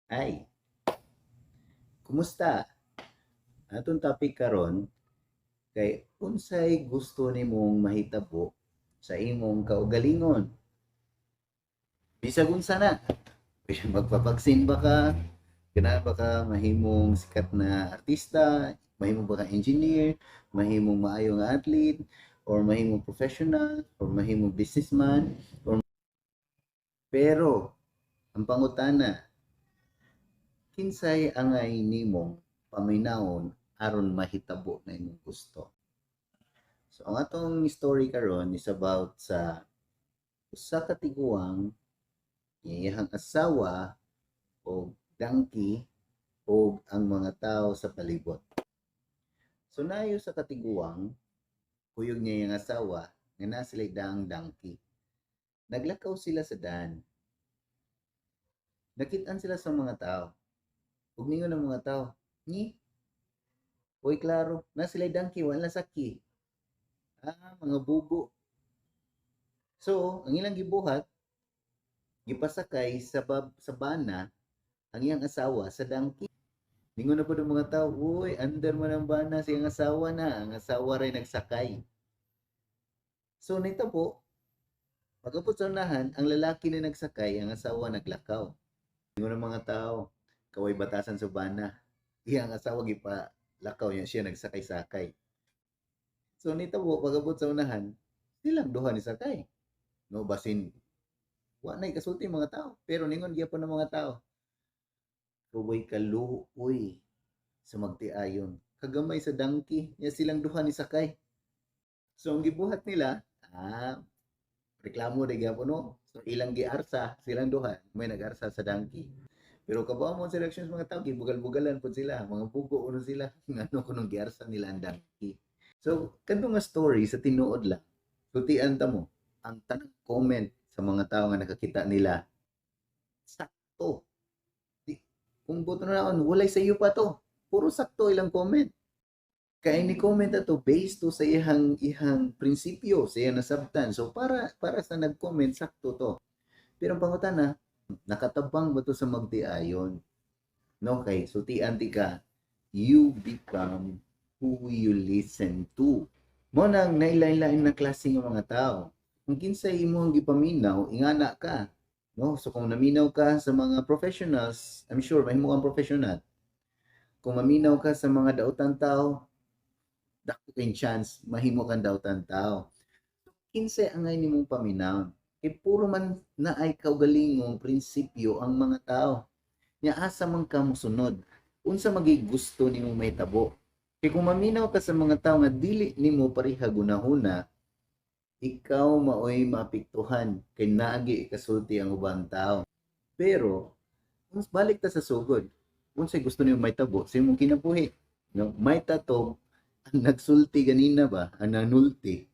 Hi. Kumusta? Atong topic karon kay unsay gusto nimong mahitabo sa imong kaugalingon. Bisag unsa na. Magpabaksin ba ka? Ganahan ba ka mahimong sikat na artista? Mahimo ba ka engineer? Mahimong maayo nga athlete? Or mahimong professional? Or mahimong businessman? Or pero ang pangutana, kinsay angay nimong paminawon aron mahitabo na imong gusto? So ang atong story karon is about sa usa ka tiguang, iyang asawa og donkey og ang mga tao sa palibot. So nayo sa katiguang, kuyog niya iyang asawa nga naa sila'y daang donkey. Naglakaw sila sa daan. Nakit-an sila sa mga tao. Ug ningon ang mga tao, "Ni, uy klaro, naa sila'y donkey, wala saki. Ah, mga bugo." So, ang ilang gibuhat, gipasakay sa bana ang iyang asawa sa donkey. Ningon na pod ang mga tao, "Uy, under man ang bana sa iyang asawa na, ang asawa ray nagsakay." So nitabo, pag-abot sa unahan, ang lalaki na nagsakay, ang asawa naglakaw. Ningon ang mga tao, "Kaway batasan sa bana. Iyang asawa gipalakaw niya, siya nagsakay-sakay." So nitabo, pag-abot sa unahan, silang duha ni sakay. No, basin wa nay kasulti mga tao, pero ningon gyapon ang mga tao, "Kaway kaluoy sa magtiayon. Kagamay sa donkey, niya silang duha ni sakay." So ang gibuhat nila, reklamo di gyapon, no. So ilang giarsa silang duha, may nag-arsa sa donkey. Pero kabaw mo sa reaksyon sa mga tao, gibugal-bugalan pod sila, mga bugo kuno sila, ngano kunong giarsa nila ang donkey. So kadto nga story sa tinuod lang. Sultian ta mo, ang tanang comment sa mga tao nga nakakita nila, sakto. Di, kung buto na naon, walay sa iyo pa to. Puro sakto ilang comment. Kay ni comment ato based to sa iyang prinsipyo, sa iyang nasabtan. So para sa nag-comment, sakto to. Pero ang pangutana, nakatabang ba to sa magtiayon? No, kay sultian ti ka, you become who you listen to. Mo nang nailain-lain na klase ng mga tao. Kung kinsay imong gipaminaw, ingana ka. No? So kung naminaw ka sa mga professionals, I'm sure mahimo kang professional. Kung maminaw ka sa mga dautan tao, dako kay chance mahimo kang dautan tao. Kinsay angay nimong paminaw? Kay puro man na ay kaugalingong prinsipyo ang mga tao. Nya asa man ka mosunod? Unsa magig gusto nimo mahitabo? Kay kung maminaw ka sa mga tao nga dili nimo pareha gunahuna, ikaw maoy maapektuhan kay naagi ikasulti ang ubang tao. Pero kung balik ta sa sugod, unsay gusto nimo mahitabo sa imong kinabuhi? No, may tatog ang nagsulti ganina ba, ang nanulti,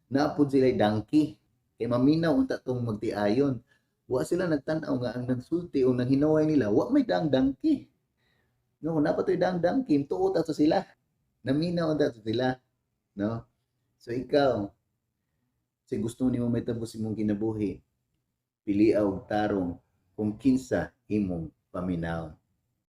naa pod sila donkey. Kay maminaw unta tong magtiayon. Wa sila nagtan-aw nga ang nagsulti o nanghinaway nila, wa may daang donkey. No, naa pa to'y daang donkey, tuo ta to sila. Naminaw unta to sila, no? So ikaw, sa gusto nimo mahitabo sa imong kinabuhi, pili og tarong kung kinsa imong paminaw.